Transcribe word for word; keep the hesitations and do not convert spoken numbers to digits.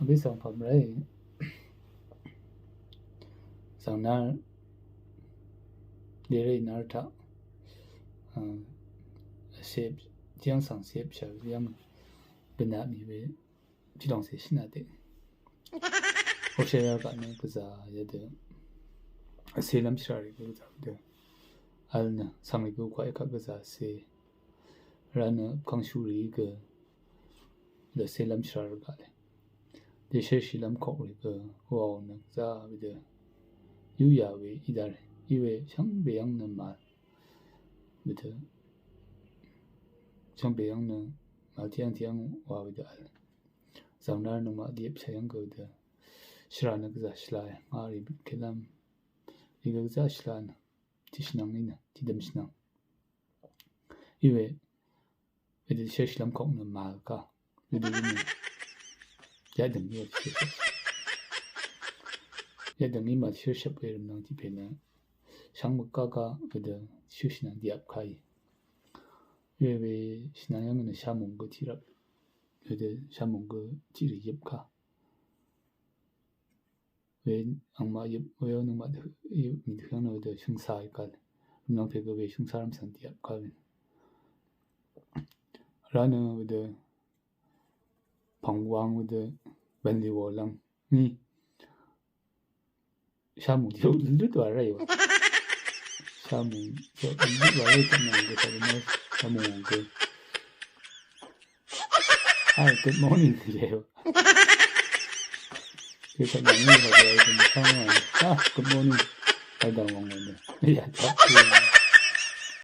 Bí svng pvm rei. Svng nár dèré nár taq. Sep, tiang svng sep shà yv́ng. Bvnaq mì we. Tiqdv̀ngcè shvnaq dè. Oshé yv́ng gaq nø gvzà yadø. Vsè lv́m shvrà rì gø gvzà dø. Vl nø svng rì gø kwaq kaq gvzà vsè. Rvnø pvkvngshú rì gø. Dø vsè lv́m shvrà rì gaq lè. Dèshé shì lv́m kok rì gø. Wàò nø gvzà wedø. Yúyà we í dvr. Í we shvngbe yv́ng nø màl. Wedø. Shvngbe yv́ng nø màl tiang tiang wà wedø vl. Zv̀ng nár nøngmaq dìep shà yv́ng gø dø. Shvrà nø gvzà shvlá ngà rì bøt kelv́m. Rì gø gvzà shvlá nø. Tiq shvnvng í nø. Tiqdøm shvnvng. Í we. Wedø shé shvlv́m kok nø màl kà. Wedø í nø. Yadøng í màl shé shvp. Yadøng í màl shé shvp we rvmnvng tiq pè nø. Shvngbe kà kà wedø shé shvnvng dìep kà í. Wedø shvnvng yv́ng nø shá mùng gø tiq rvp. Wedø shá mùng gø tiq rì yøp kà. We angmaq yøp, we nøngmaq dø, yøp mì dø yv́ng nø wedø shø̀ngsa í kà. Rvmnvng pè gø we shø̀ngsa rvmsvng dìep kà we. Rvnø wedø pv̀ngwang wedø bv̀nlì wò lv́ng. Ni. Shá mùng dì lút wà rá í wà. Shá mùng dì lút wà rá í tø nvng gø tø nvng shá mùng wàng gø. Hi, good morning. Gø tø nvng ní wà gø tø nvng shá mùng wàng. Ah, good morning. Ai dv̀ng wàng wàng dø. Yà, tø.